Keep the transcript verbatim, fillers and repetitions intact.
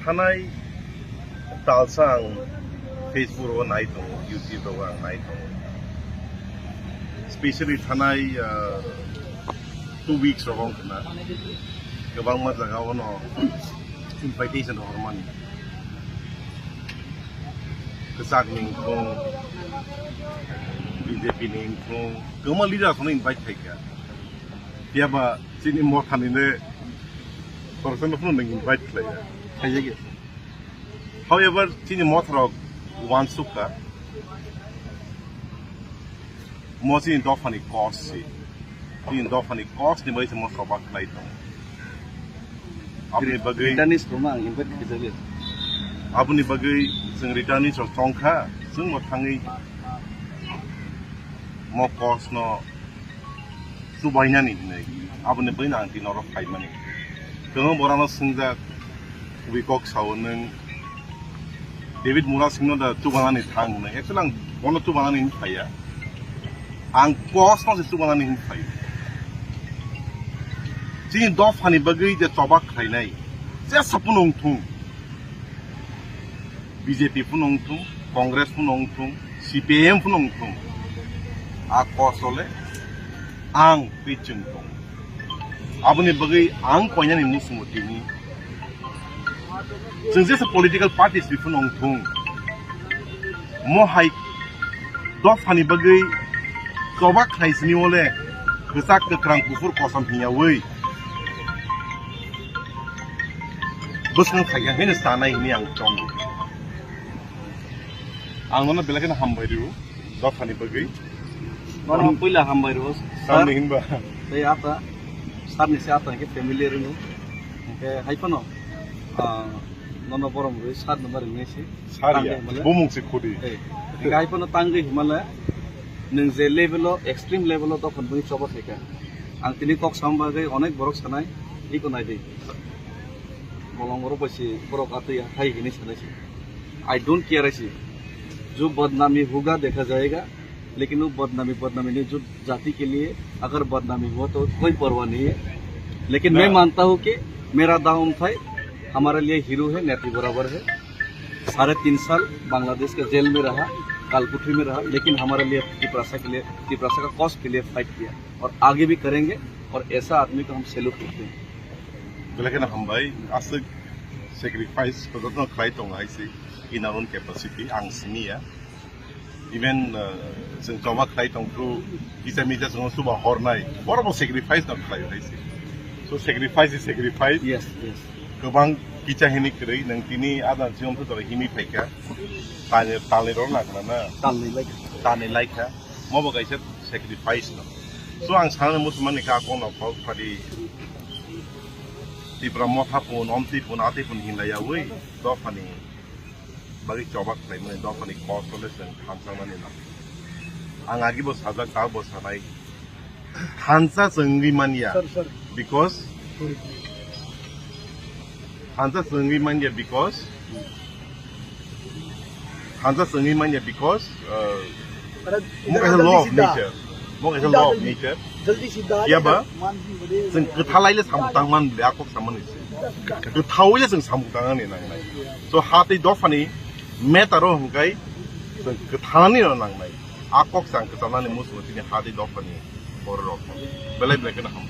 Thanai talsa ang Facebook rogo nai tongo, YouTube rogo ang nai tongo. Specially thanai, ah, two weeks rogo wngkha na. Kwbangma jaga ono invitation rohormani. Kwchak ni wngthung, B J P ni wngthung, kwbangma leader rokno invite khaikha. Phiya ba chini mothani le khoroksa no phano nwng invite khlaiya. Khaijak ya. However, chini motharok uansukha. Mo chini dophani kos si. Chini dophani kos ni bai se mo choba khlai tongo. Aboni bagwi Returnees rokno ang invite khaijak ya. Aboni bagwi chwng returnees rok tongkha, chwng bo thangwi mo kos no chubainani hinwi, aboni bagwino ang tini oro phaimani. Kwbangma borokno swngjak, kubui kok sao nwng David Murasingno da chubanani thang hwnwi. Actually ang bono chubanani hinwi phaiya. Ang kosno se chubanani hinwi phaio. Chini dophani bagwi je choba khlainai, jesa phano wngthung. B J P phano wngthung, Congress phano wngthung, C P I M phano wngthung, a kosole ang pichwng tong. Aboni bagwi ang koinani musumo tini. Chwng jesa political parties ni phano wngthung. Mo hai dophani bagwi choba khlai sini ole kwchak kwkrang kuphur kosom hiyawi bwswng phaikha hino sanai hini ang tongo. Ang nono belai kheno hambai rio, dophani bagwi. Nono puila hambai rio, sir. Tamni hinba? Tei ata, sir ni se ata ke familiar no. Ke hai phano, ah, nono borom rwi sir no bari mesi. Sir ya, bumung se khudi. Eh, ke hai phano tangwi himale, nwng je level o, extreme level o dophani bagwi choba khaikha. Ang tini kok sam bagwi onek borok sanai, iko nai di. Bolong borok bai se borok atwi hai hini sanai se. I don't care ऐसी। जो बदनामी होगा देखा जाएगा, लेकिन वो बदनामी बदनामी नहीं, जो जाति के लिए अगर बदनामी हुआ तो कोई परवाह नहीं है। लेकिन मैं ना। मानता हूँ कि मेरा दाऊ अमथाई हमारे लिए हीरो है, नेत्री बराबर है। साढ़े तीन साल बांग्लादेश के जेल में रहा, कालकुठरी में रहा, लेकिन हमारे लिए तिपरासा के लिए, तिपरासा का कॉज के लिए फाइट किया और आगे भी करेंगे और ऐसा आदमी को हम सैल्यूट करते हैं। Belai kheno hambai, aswk sacrifice jotono khlai tongo hai se in our own capacity, ang simi ya. Even, uh, chwng choba khlai tong phuru kisa misa chwngno chuba hornai, borokbo sacrifice no khlai hai se. So sacrifice is sacrifice. Yes, yes. Kwbang kisa hini kwrwi nwng tini adang chiyong thwi tongwi himi phaikha. Tani, tani rok na khna na? Tani lai kha. Tani lai kha. Mobo kaisa sacrifice no. So ang sanani muchumani ka kono phok phadi Tipra motha pun, omtwi pun, atwi pun hinlaiyawi dophani bagwi choba khlaimani, dophani kosole chwng thansangnani na. Ang agibo sajak, tabukbo sanai. Thansa chwngwi manya. Sir, sir. Because Sorry. Thansa chwngwi manya because Thansa chwngwi manya because, uh, अरे, mo इधर kaisa जल्दी law of सीधा। Nature. Mo kaisa सीधा law of जल्दी। Nature. जल्दी सीधा। Phiya ba, मान भी बड़े chwng kwthalai le samung tang man bwle, a kok samani se. Kwthawi le chwng samung tang ani nangnai. So, ha tei dophani matter o hwnkhe chwng kwthalani no nangnai. A kok chwng kwchalnani muchungo tini ha tei dophani borok rok. Belai belai kheno ham.